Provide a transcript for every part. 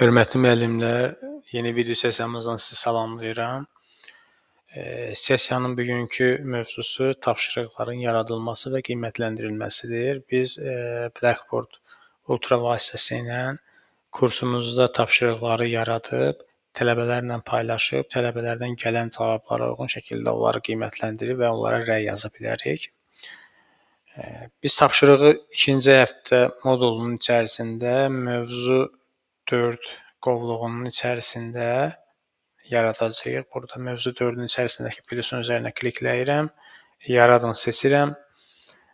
Hörmətli müəllimlər, yeni video sessiyamızdan sizi salamlayıram. Sessiyanın bugünkü mövzusu tapşırıqların yaradılması və qiymətləndirilməsidir. Biz Blackboard Ultra vasitəsilə kursumuzda tapşırıqları yaradıb, tələbələrlə paylaşıb, tələbələrdən gələn cavablara uyğun şəkildə onları qiymətləndirib və onlara rəy yaza bilərik. Biz tapşırığı ikinci həftə modulunun içərisində mövzu 4 qovluğunun içərisində yaradacağıq. Burada mövzu 4-ün içərisindəki plusun üzərinə klikləyirəm, yaradın seçirəm.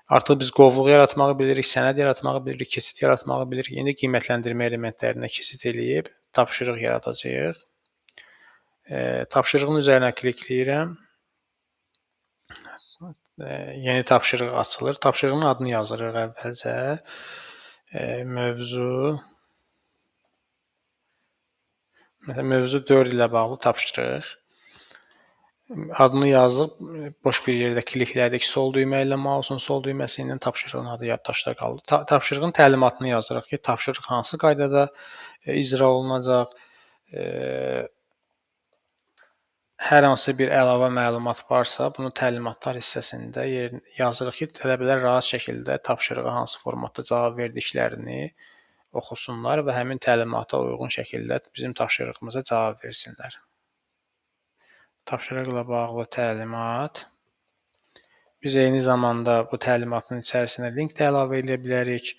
Artıq biz qovluq yaratmağı bilirik, sənəd yaratmağı bilirik, keçid yaratmağı bilirik. İndi qiymətləndirmə elementlərinə keçid eləyib tapşırıq yaradacağıq. Tapşırığın üzərinə klikləyirəm. Yeni tapşırıq açılır. Tapşırığın adını yazırıq əvvəlcə. Mövzu Məsələn, mövzu 4 ilə bağlı tapşırıq. Adını yazdıq, boş bir yerdə kliklədik sol düymə ilə, mausun sol düyməsi ilə tapşırığın adı yaddaşda qaldı. Tapşırığın təlimatını yazırıq ki, tapşırıq hansı qaydada icra olunacaq, hər hansı bir əlavə məlumat varsa, bunu təlimatlar hissəsində yazırıq ki, tələbələr rahat şəkildə tapşırığa hansı formatda cavab verdiklərini oxusunlar və həmin təlimata uyğun şəkildə bizim tapşırığımıza cavab versinlər. Tapşırıqla bağlı təlimat. Biz eyni zamanda bu təlimatın içərisinə link də əlavə edə bilərik.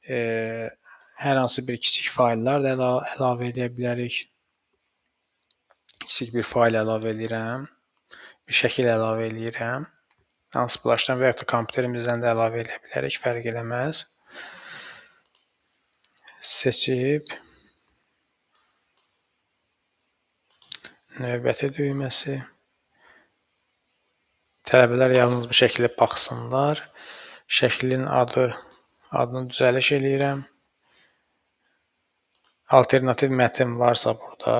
Hər hansı bir kiçik fayllar da əlavə edə bilərik. Kiçik bir fayl əlavə edirəm. Bir şəkil əlavə eləyirəm. Unsplash'dan və yaxud da kompüterimizdən də əlavə edə bilərik, fərq eləməz. Seçib növbəti düyməsi. Tələbələr yalnız bu şəklə baxsınlar. Şəklin adını düzəliş eləyirəm. Alternativ mətn varsa burada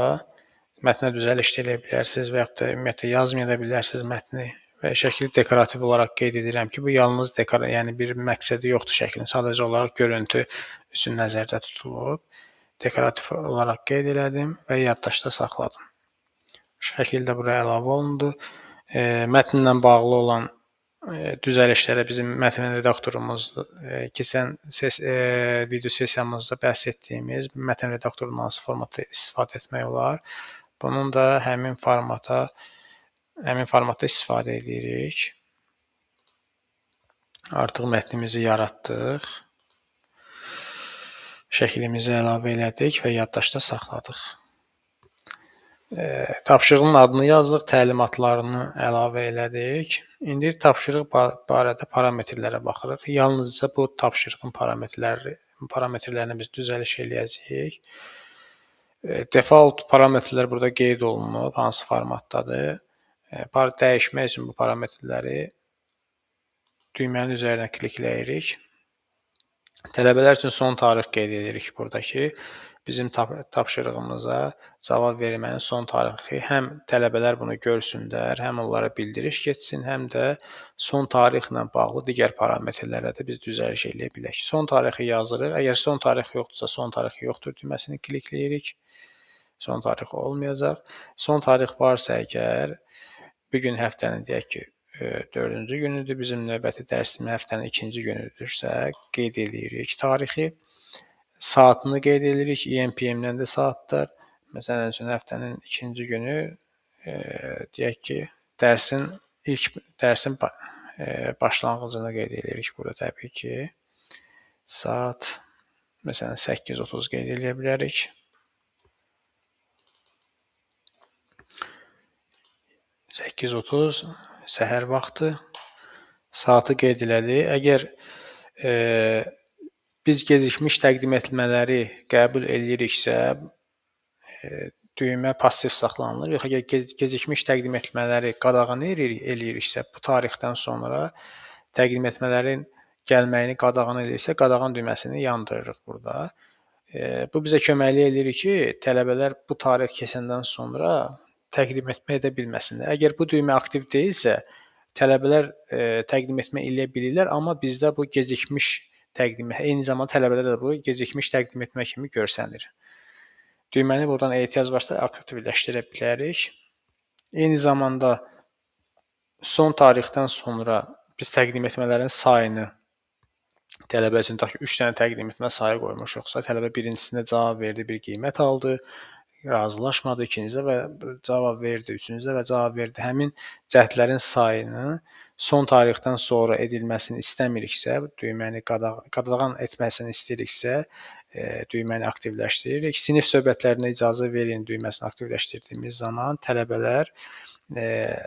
mətnə düzəliş də eləyə bilərsiniz və yaxud da ümumiyyətlə yazmaya da bilərsiniz mətni və şəkli dekorativ olaraq qeyd edirəm ki, bu yalnız yəni bir məqsədi yoxdur şəklin, sadəcə olaraq görüntü üçün nəzərdə tutulub. Dekorativ olaraq qeyd elədim və yaddaşda saxladım. Şəkil də buraya əlavə olundu. Mətnlə bağlı olan düzəlişlərə bizim mətn redaktorumuz keçən video sessiyamızda bəhs etdiyimiz mətn redaktorundan hansı formatda istifadə etmək olar. Bunun da həmin formatda istifadə edirik. Artıq mətnimizi yaratdıq. Şəklimizi əlavə elədik və yaddaşda saxladıq. Tapşırığın adını yazdıq, təlimatlarını əlavə elədik. İndi tapşırıq barədə parametrlərə baxırıq. Yalnızca bu tapşırığın parametrlərini biz düzəliş eləyəcəyik. Default parametrlər burada qeyd olunub, hansı formatdadır. Dəyişmək üçün bu parametrləri düymənin üzərinə klikləyirik. Tələbələr üçün son tarix qeyd edirik burada ki, bizim tapşırığımıza cavab vermənin son tarixi həm tələbələr bunu görsünlər, həm onlara bildiriş getsin, həm də son tarixlə bağlı digər parametrlərə də biz düzəliş eləyə bilək. Son tarixi yazırıq. Əgər son tarix yoxdursa, son tarix yoxdur düyməsini klikləyirik. Son tarix olmayacaq. Son tarix varsa əgər, bu gün həftənin deyək ki, 4-cü günüdür, bizim növbəti dərsimiz həftənin 2-ci günüdürsə, qeyd edirik tarixi. Saatını qeyd edirik, EMPM-dən də saatlar. Məsələn üçün, həftənin 2-ci günü, deyək ki, dərsin başlanğıcını qeyd edirik burada təbii ki. Saat, məsələn, 8:30 qeyd edə bilərik. 8:30 səhər vaxtı saatı qeyd elədik. Əgər biz gecikmiş təqdim etmələri qəbul eləyiriksə, düymə pasiv saxlanılır. Yox, əgər gecikmiş təqdim etmələri qadağan eləyiriksə, bu tarixdən sonra təqdim etmələrin gəlməyini qadağan eləyirsə, qadağan düyməsini yandırırıq burada. Bu bizə köməklik eləyir ki, tələbələr bu tarix keçəndən sonra təqdim etmə edə bilməsinlər. Əgər bu düymə aktiv deyilsə, tələbələr təqdim etmə eləyə bilirlər, amma bizdə bu gecikmiş təqdim, eyni zamanda tələbələrdə də bu gecikmiş təqdim etmə kimi görsənir. Düyməni buradan ehtiyac varsa aktivləşdirə bilərik. Eyni zamanda son tarixdən sonra biz təqdim etmələrin sayını tələbə üçün tutaq ki, 3 dənə təqdim etmə sayı qoymuşuqsa, tələbə birincisində cavab verdi, bir qiymət aldı, razılaşmadı, ikincidə və cavab verdi, üçüncüdə və cavab verdi. Həmin cəhdlərin sayını son tarixdən sonra edilməsini istəmiriksə, düyməni qadağan etməsini istəyiriksə, düyməni aktivləşdiririk. Sinif söhbətlərinə icazə verin düyməsini aktivləşdirdiyimiz zaman tələbələr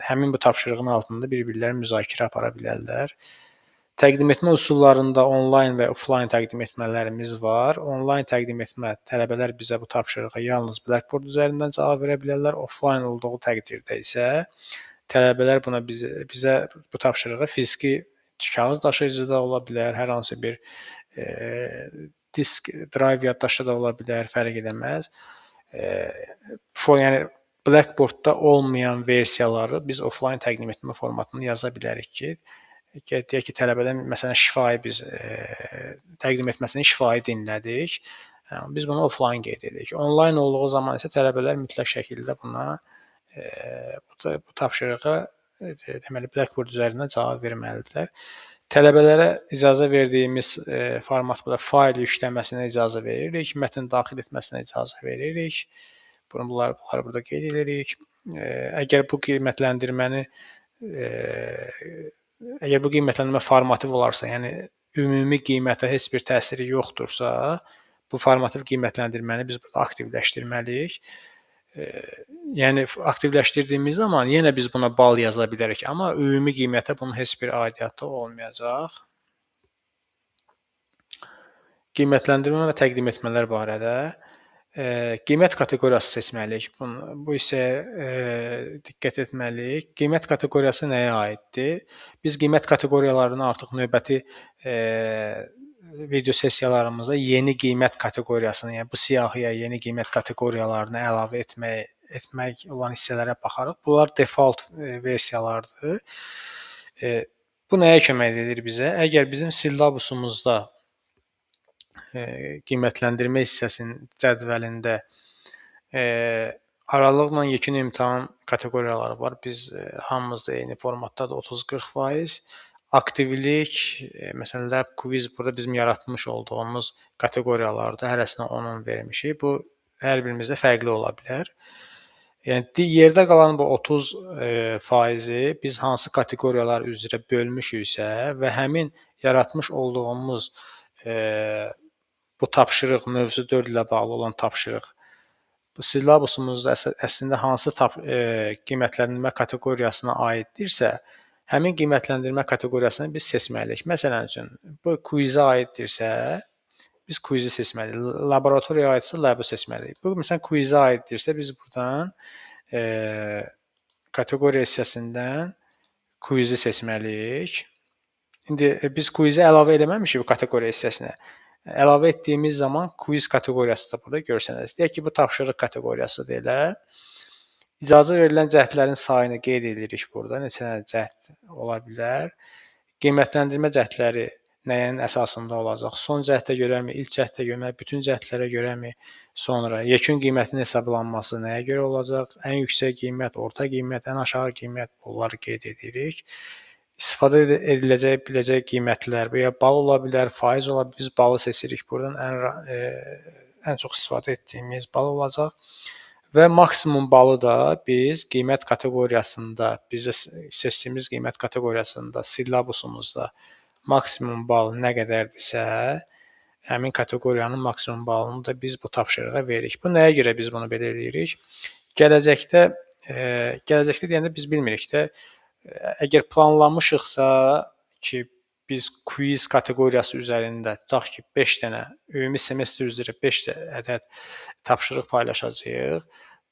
həmin bu tapşırığın altında bir-birləri müzakirə apara bilərlər. Təqdim etmə üsullarında onlayn və offline təqdim etmələrimiz var. Onlayn təqdim etmə, tələbələr bizə bu tapşırığa yalnız Blackboard üzərindən cavab verə bilərlər. Offline olduğu təqdirdə isə tələbələr buna bizə bu tapşırığa fiziki kağız daşıyıcı da ola bilər, hər hansı bir disk, drive yaddaşda da ola bilər, fərq eləməz. Yəni Blackboard-da olmayan versiyaları biz offline təqdim etmə formatını yaza bilərik ki, deyək ki, tələbədən məsələn şifahi biz təqdim etməsini şifahi dinlədik. Biz bunu offline qeyd edirik. Onlayn olduğu zaman isə tələbələr mütləq şəkildə buna bu tapşırığa deməli Blackboard üzərindən cavab verməlidirlər. Tələbələrə icazə verdiyimiz format burada fayl yükləməsinə icazə veririk, mətn daxil etməsinə icazə veririk. Bunları burada qeyd edirik. Əgər bu qiymətləndirməni əgər bu qiymətləndirmə formativ olarsa, yəni ümumi qiymətə heç bir təsiri yoxdursa, bu formativ qiymətləndirməni biz burada aktivləşdirməliyik. Yəni aktivləşdirdiyimiz zaman yenə biz buna bal yaza bilərik, amma ümumi qiymətə bunun heç bir aidiyyatı olmayacaq. Qiymətləndirmə və təqdim etmələr barədə qiymət kateqoriyası seçməliyik. Bu isə diqqət etməliyik. Qiymət kateqoriyası nəyə aiddir? Biz qiymət kateqoriyalarını artıq növbəti video sessiyalarımızda yeni qiymət kateqoriyasını, yəni bu siyahıya yeni qiymət kateqoriyalarını əlavə etmək olan hissələrə baxarıq. Bunlar default versiyalardır. Bu nəyə kömək edir bizə? Əgər bizim syllabusumuzda qiymətləndirmə hissəsinin cədvəlində aralıqla yekun imtahan kateqoriyaları var. Biz hamımız da eyni formatdadır, 30-40%. Aktivlik, məsələn, lab, quiz burada bizim yaratmış olduğumuz kateqoriyalarda hərəsinə 10-10 vermişik. Bu, hər birimizdə fərqli ola bilər. Yəni, yerdə qalan bu 30%-i biz hansı kateqoriyalar üzrə bölmüşüksə və həmin yaratmış olduğumuz bu tapşırıq, mövzu 4 ilə bağlı olan tapşırıq, bu syllabusumuzda əslində hansı qiymətləndirmə kateqoriyasına aiddirsə, həmin qiymətləndirmə kateqoriyasını biz seçməliyik. Məsələn üçün, bu quizə aiddirsə, biz quizi seçməliyik. Laboratoriyaya aiddirsə, labı seçməliyik. Bu, məsələn, quizə aiddirsə, biz buradan kateqoriya hissəsindən quizi seçməliyik. İndi biz quizə əlavə eləməmişik bu kateqoriya hissəsinə. Əlavə etdiyimiz zaman quiz kateqoriyası da burada görsənəcək. Deyək ki, bu tapşırıq kateqoriyasıdır elə. İcazə verilən cəhdlərin sayını qeyd edirik burada. Neçə dənə cəhd ola bilər. Qiymətləndirmə cəhdləri nəyin əsasında olacaq? Son cəhdə görəmi, ilk cəhdə görəmi, bütün cəhdlərə görəmi? Sonra yekun qiymətinin hesablanması nəyə görə olacaq? Ən yüksək qiymət, orta qiymət, ən aşağı qiymət, bunları qeyd edirik. İstifadə ediləcək, biləcək qiymətlər, ya bal ola bilər, faiz ola bilər. Biz balı seçirik buradan, ən çox istifadə etdiyimiz bal olacaq. Və maksimum balı da biz qiymət kateqoriyasında, bizə seçdiyimiz qiymət kateqoriyasında, syllabusumuzda maksimum bal nə qədərdirsə, həmin kateqoriyanın maksimum balını da biz bu tapşırığa veririk. Bu nəyə görə biz bunu belə eləyirik? Gələcəkdə deyəndə biz bilmirik də, əgər planlamışıqsa ki, biz quiz kateqoriyası üzərində tutaq ki, 5 dənə ümumi semestr üzrə 5 ədəd tapşırıq paylaşacağıq.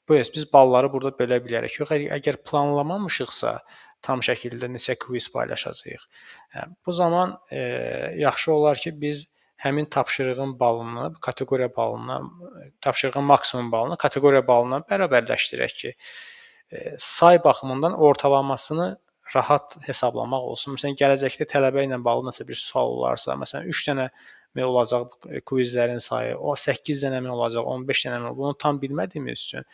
Biz balları burada bölə bilərik. Yox, əgər planlamamışıqsa, tam şəkildə neçə quiz paylaşacağıq. Bu zaman yaxşı olar ki, biz həmin tapşırığın balını, kateqoriya balına, tapşırığın maksimum balını kateqoriya balına bərabərləşdirək ki, say baxımından ortalamasını rahat hesablamaq olsun. Məsələn, gələcəkdə tələbə ilə bağlı nəsə bir sual olarsa, məsələn, 3 dənə mi olacaq quizlərin sayı, o 8 dənə mi olacaq, 15 dənə mi, bunu tam bilmədiyimiz üçün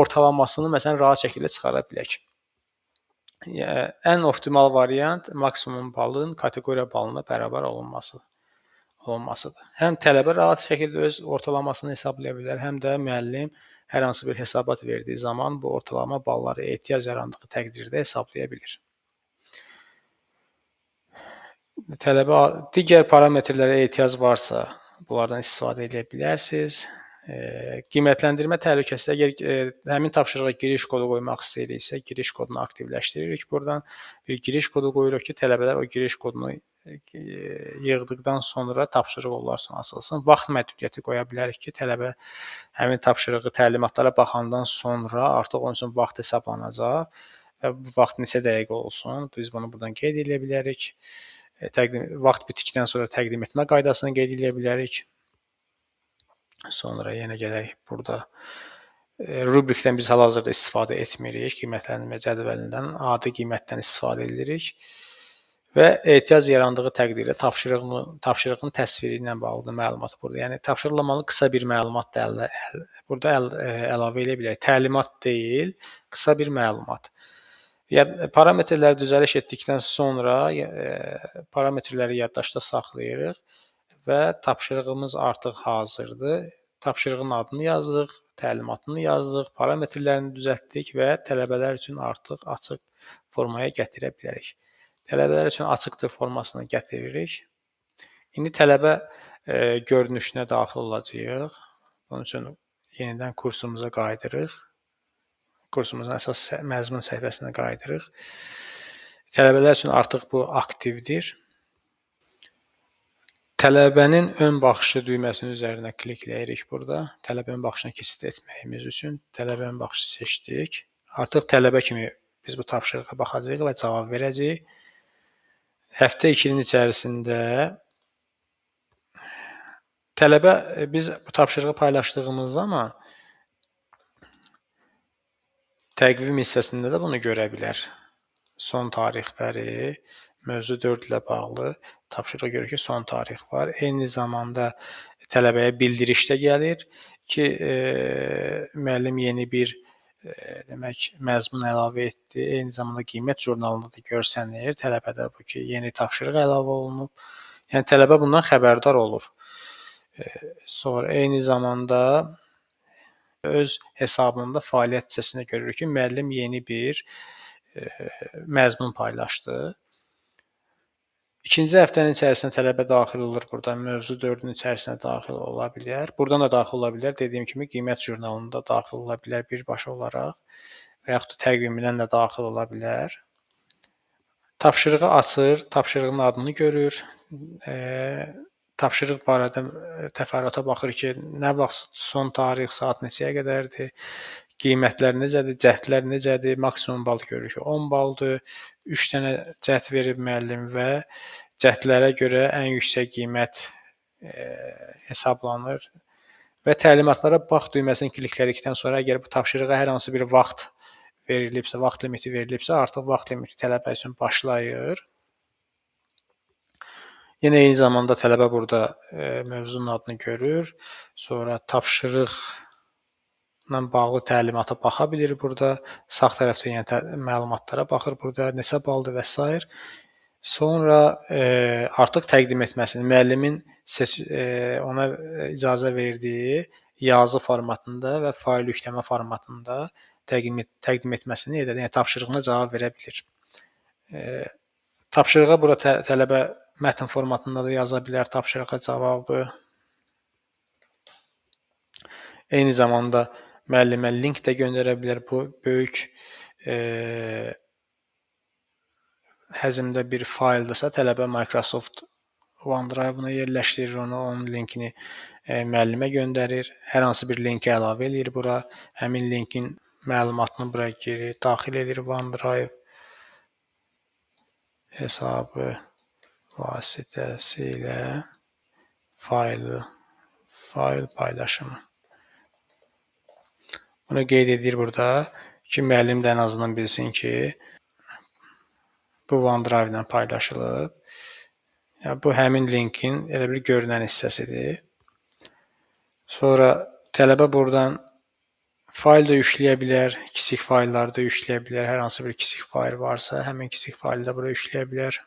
ortalamasını məsələn rahat şəkildə çıxara bilək. Ən optimal variant maksimum balın kateqoriya balına bərabər olunmasıdır. Həm tələbə rahat şəkildə öz ortalamasını hesablaya bilər, həm də müəllim hər hansı bir hesabat verdiyi zaman bu ortalama balları ehtiyac yarandığı təqdirdə hesablaya bilir. Tələbə digər parametrlərə ehtiyac varsa, bunlardan istifadə edə bilərsiniz. Qiymətləndirmə təhlükəsi, əgər həmin tapşırığa giriş kodu qoymaq istəyiriksə, giriş kodunu aktivləşdiririk buradan. Bir giriş kodu qoyuruq ki, tələbələr o giriş kodunu yığdıqdan sonra tapşırıq onlar üçün açılsın. Vaxt məhdudiyyəti qoya bilərik ki, tələbə həmin tapşırığı təlimatlara baxandan sonra artıq onun üçün vaxt hesablanacaq və bu vaxt neçə dəqiqə olsun, biz bunu buradan qeyd edə bilərik. Vaxt bitdikdən sonra təqdim etmə qaydasını qeyd edə bilərik. Sonra yenə gələk burada rubrikdən biz hal-hazırda istifadə etmirik. Qiymətləndirmə cədvəlindən adi qiymətdən istifadə edirik. Və ehtiyac yarandığı təqdirdə tapşırığın təsviri ilə bağlı məlumat burada. Yəni tapşırıqla bağlı qısa bir məlumat da burada əlavə edə bilərik. Təlimat deyil, qısa bir məlumat. Parametrləri düzəliş etdikdən sonra parametrləri yaddaşda saxlayırıq və tapşırığımız artıq hazırdır. Tapşırığın adını yazdıq, təlimatını yazdıq, parametrlərini düzəltdik və tələbələr üçün artıq açıq formaya gətirə bilərik. Tələbələr üçün açıqdır formasını gətiririk. İndi tələbə görünüşünə daxil olacağıq. Bunun üçün yenidən kursumuza qayıdırıq. Kursumuzun əsas məzmun səhifəsinə qayıdırıq. Tələbələr üçün artıq bu aktivdir. Tələbənin ön baxışı düyməsinin üzərinə klikləyirik burada. Tələbə ön baxışına keçid etməyimiz üçün tələbə ön baxışı seçdik. Artıq tələbə kimi biz bu tapşırığa baxacağıq və cavab verəcəyik. Həftə 2-nin içərisində tələbə biz bu tapşırığı paylaşdığımız zaman təqvim hissəsində də bunu görə bilər. Son tarixləri, mövzu 4 ilə bağlı tapşırığa görə ki, son tarix var. Eyni zamanda tələbəyə bildiriş də gəlir ki, müəllim yeni bir demək, məzmun əlavə etdi. Eyni zamanda qiymət jurnalında da görsənir. Tələbədə bu ki, yeni tapşırıq əlavə olunub. Yəni, tələbə bundan xəbərdar olur. Sonra eyni zamanda öz hesabında fəaliyyət hissəsində görür ki, müəllim yeni bir məzmun paylaşdı. İkinci həftənin içərisində tələbə daxil olur burada, mövzu 4-ün içərisinə daxil ola bilər. Buradan da daxil ola bilər. Dediyim kimi qiymət jurnalında daxil ola bilər birbaşa olaraq və yaxud da təqvimindən də daxil ola bilər. Tapşırığı açır, tapşırığın adını görür. Tapşırıq barədə təfərrüata baxır ki, nə vaxt son tarix, saat neçəyə qədərdir, qiymətlər necədir, cəhdlər necədir, maksimum bal görür ki, 10 baldır. 3 dənə cəhd verib müəllim və cəhdlərə görə ən yüksək qiymət hesablanır. Və təlimatlara bax düyməsini kliklədikdən sonra əgər bu tapşırığa hər hansı bir vaxt verilibsə, vaxt limiti verilibsə, artıq vaxt limiti tələbə üçün başlayır. Yenə eyni zamanda tələbə burada mövzunun adını görür. Sonra tapşırıqla bağlı təlimata baxa bilir burada. Sağ tərəfdə yəni məlumatlara baxır burada, neçə baldır və s. Sonra artıq təqdim etməsini, müəllimin ona icazə verdiyi yazı formatında və fayl yükləmə formatında təqdim etməsini edə, yəni tapşırığına cavab verə bilir. Tapşırığa burada tələbə mətn formatında da yaza bilər tapşırığa cavabı. Eyni zamanda müəllimə link də göndərə bilər. Bu böyük həzmdə bir fayldırsa, tələbə Microsoft OneDrive-una yerləşdirir onu, onun linkini müəllimə göndərir. Hər hansı bir linki əlavə eləyir bura. Həmin linkin məlumatını bura girir, daxil edir OneDrive hesabı vasitəsilə fayl paylaşımı. Bunu qeyd edir burada ki, müəllim də ən azından bilsin ki, bu OneDrive ilə paylaşılıb. Yəni, bu həmin linkin elə bir görünən hissəsidir. Sonra tələbə buradan fayl da yükləyə bilər, kiçik faylları da yükləyə bilər. Hər hansı bir kiçik fayl varsa, həmin kiçik faylı da bura yükləyə bilər.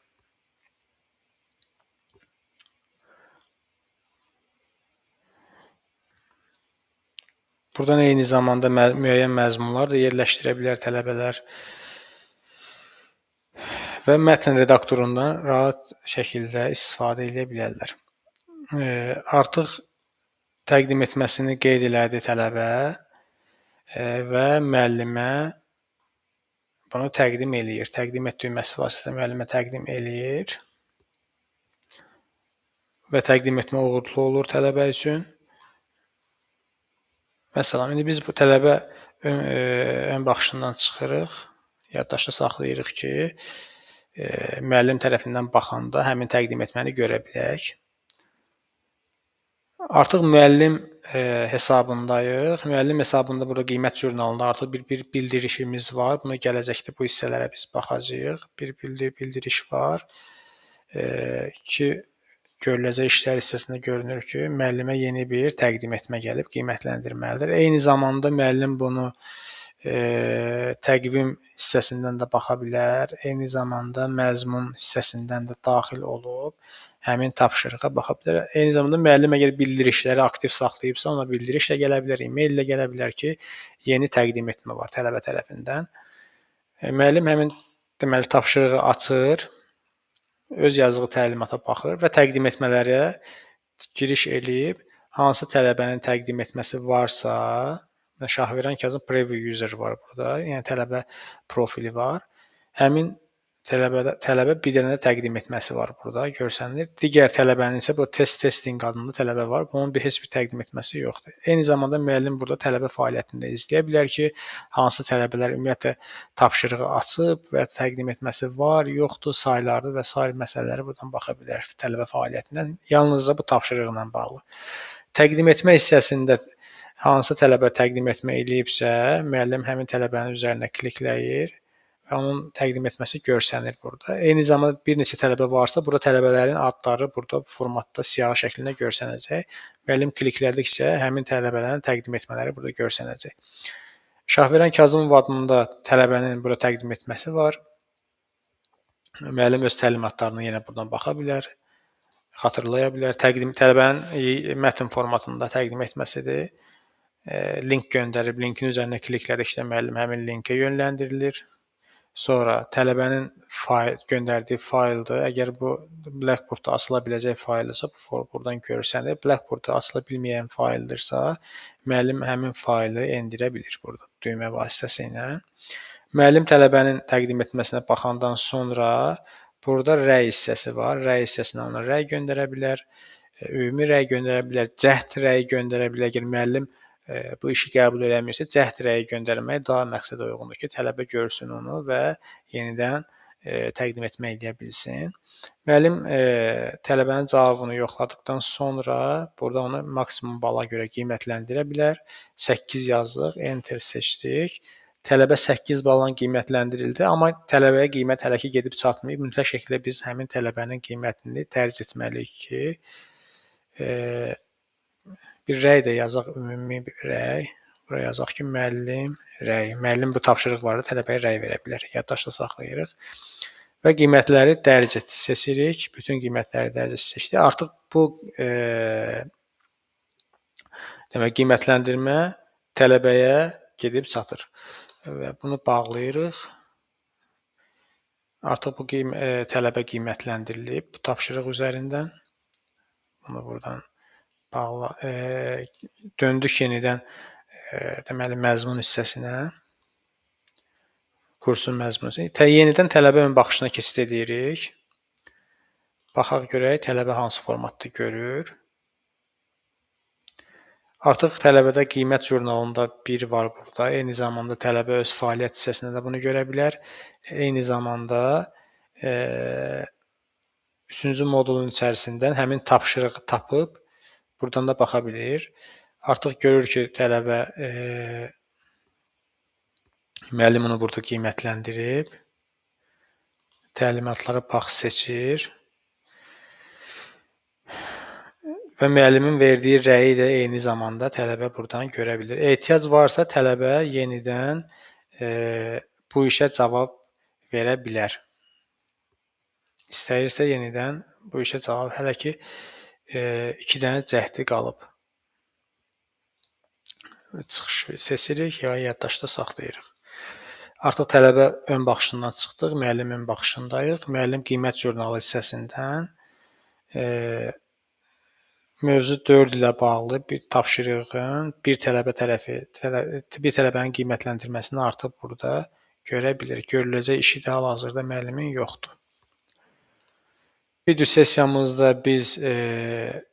Buradan eyni zamanda müəyyən məzmunlar da yerləşdirə bilər tələbələr. Və mətn redaktorundan rahat şəkildə istifadə edə bilərlər. Artıq təqdim etməsini qeyd elədi tələbə və müəllimə bunu təqdim eləyir. Təqdim et düyməsi vasitəsilə müəllimə təqdim eləyir və təqdim etmə uğurlu olur tələbə üçün. Məsələn, indi biz bu tələbə ön baxışından çıxırıq, yaddaşda saxlayırıq ki, müəllim tərəfindən baxanda həmin təqdim etməni görə bilək. Artıq müəllim hesabındayıq. Müəllim hesabında burada qiymət jurnalında artıq bir bildirişimiz var. Buna gələcəkdə bu hissələrə biz baxacağıq. Bir bildiriş var ki, görüləcək işlər hissəsində görünür ki, müəllimə yeni bir təqdim etmə gəlib, qiymətləndirməlidir. Eyni zamanda müəllim bunu təqvim hissəsindən də baxa bilər. Eyni zamanda məzmun hissəsindən də daxil olub həmin tapşırığa baxa bilər. Eyni zamanda müəllim əgər bildirişləri aktiv saxlayıbsa, ona bildiriş də gələ bilər, e-mail də gələ bilər ki, yeni təqdim etmə var tələbə tərəfindən. Müəllim həmin deməli tapşırığı açır, öz yazdığı təlimata baxır və təqdim etmələrə giriş eləyib, hansı tələbənin təqdim etməsi varsa, Şahveran Kazım preview user var burada, yəni tələbə profili var. Həmin tələbə bir dənə də təqdim etməsi var burada, görsənir. Digər tələbənin isə bu testing adında tələbə var. Bunun heç bir təqdim etməsi yoxdur. Eyni zamanda müəllim burada tələbə fəaliyyətini də izləyə bilər ki, hansı tələbələr ümumiyyətlə tapşırığı açıb və təqdim etməsi var, yoxdur, sayları və sair məsələləri buradan baxa bilər tələbə fəaliyyətindən. Yalnızca bu tapşırıqla bağlı. Təqdim etmə hissəsində hansı tələbə təqdim etmə eləyibsə, müəllim həmin tələbənin üzərinə klikləyir və onun təqdim etməsi görsənir burada. Eyni zamanda bir neçə tələbə varsa, burada tələbələrin adları burada formatda siyahı şəklində görsənəcək. Müəllim kliklədikcə həmin tələbələrin təqdim etmələri burada görsənəcək. Şahveran Kazımov adında tələbənin burada təqdim etməsi var. Müəllim öz təlimatlarını yenə buradan baxa bilər, xatırlaya bilər. Tələbənin mətn formatında təqdim etməsidir. Link göndərib, linkin üzərinə kliklədikcə müəllim həmin linkə yönləndirilir. Sonra tələbənin göndərdiyi fayldır. Əgər bu Blackboard-da açıla biləcək fayldirsə, bu buradan görsənir. Blackboard-da açıla bilməyən fayldirsə, müəllim həmin faylı endirə bilir burada düymə vasitəsilə. Müəllim tələbənin təqdim etməsinə baxandan sonra burada rəy hissəsi var. Rəy hissəsinə ona rəy göndərə bilər, ümumi rəy göndərə bilər, cəhd rəyi göndərə bilər. Əgər müəllim bu işi qəbul eləmirsə, cəhd rəyi göndərmək daha məqsədə uyğundur ki, tələbə görsün onu və yenidən təqdim etmə eləyə bilsin. Müəllim tələbənin cavabını yoxladıqdan sonra burada onu maksimum bala görə qiymətləndirə bilər. 8 yazdıq, Enter seçdik. Tələbə 8 balla qiymətləndirildi, amma tələbəyə qiymət hələ ki gedib çatmayıb. Mütləq şəkildə biz həmin tələbənin qiymətini dərc etməliyik ki, bir rəy də yazaq, ümumi bir rəy. Bura yazaq ki, müəllim rəy. Müəllim bu tapşırıq var da tələbəyə rəy verə bilər. Yaddaşda saxlayırıq. Və qiymətləri dərc et seçirik. Bütün qiymətləri dərc et seçdik. Artıq bu demək, qiymətləndirmə tələbəyə gedib çatır. Və bunu bağlayırıq. Artıq bu tələbə qiymətləndirilib bu tapşırıq üzərindən. Bunu buradan bağla, döndük yenidən deməli məzmun hissəsinə, kursun məzmunu. Yenidən tələbə ön baxışına keçid edirik. Baxaq görək tələbə hansı formatda görür. Artıq tələbədə qiymət jurnalında 1 var burada. Eyni zamanda tələbə öz fəaliyyət hissəsində də bunu görə bilər. Eyni zamanda 3-cü modulun içərisindən həmin tapşırığı tapıb buradan da baxa bilir. Artıq görür ki, tələbə müəllim onu burada qiymətləndirib. Təlimatlara bax seçir. Və müəllimin verdiyi rəyi də eyni zamanda tələbə buradan görə bilir. Ehtiyac varsa tələbə yenidən bu işə cavab verə bilər. İstəyirsə yenidən bu işə cavab, hələ ki 2 dənə cəhdi qalıb. Çıxış seçirik ya yaddaşda saxlayırıq. Artıq tələbə ön baxışından çıxdıq, müəllim ön baxışındayıq. Müəllim qiymət jurnalı hissəsindən mövzu 4 ilə bağlı bir tapşırığın bir tələbə tərəfi, bir tələbənin qiymətləndirməsini artıq burada görə bilir. Görüləcək işi də hal-hazırda müəllimin yoxdur. Video sessiyamızda biz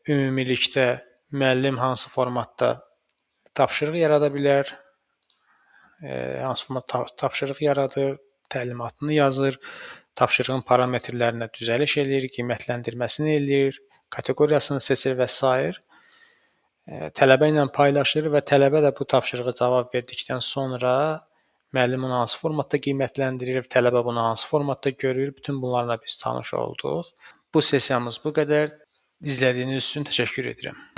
ümumilikdə müəllim hansı formatda tapşırıq yarada bilər, hansı formatda tapşırıq yaradır, təlimatını yazır, tapşırığın parametrlərinə düzəliş eləyir, qiymətləndirməsini eləyir, kateqoriyasını seçir və sair. Tələbə ilə paylaşır və tələbə də bu tapşırığa cavab verdikdən sonra müəllim onu hansı formatda qiymətləndirir, tələbə bunu hansı formatda görür, bütün bunlarla biz tanış olduq. Bu sessiyamız bu qədər. İzlədiyiniz üçün təşəkkür edirəm.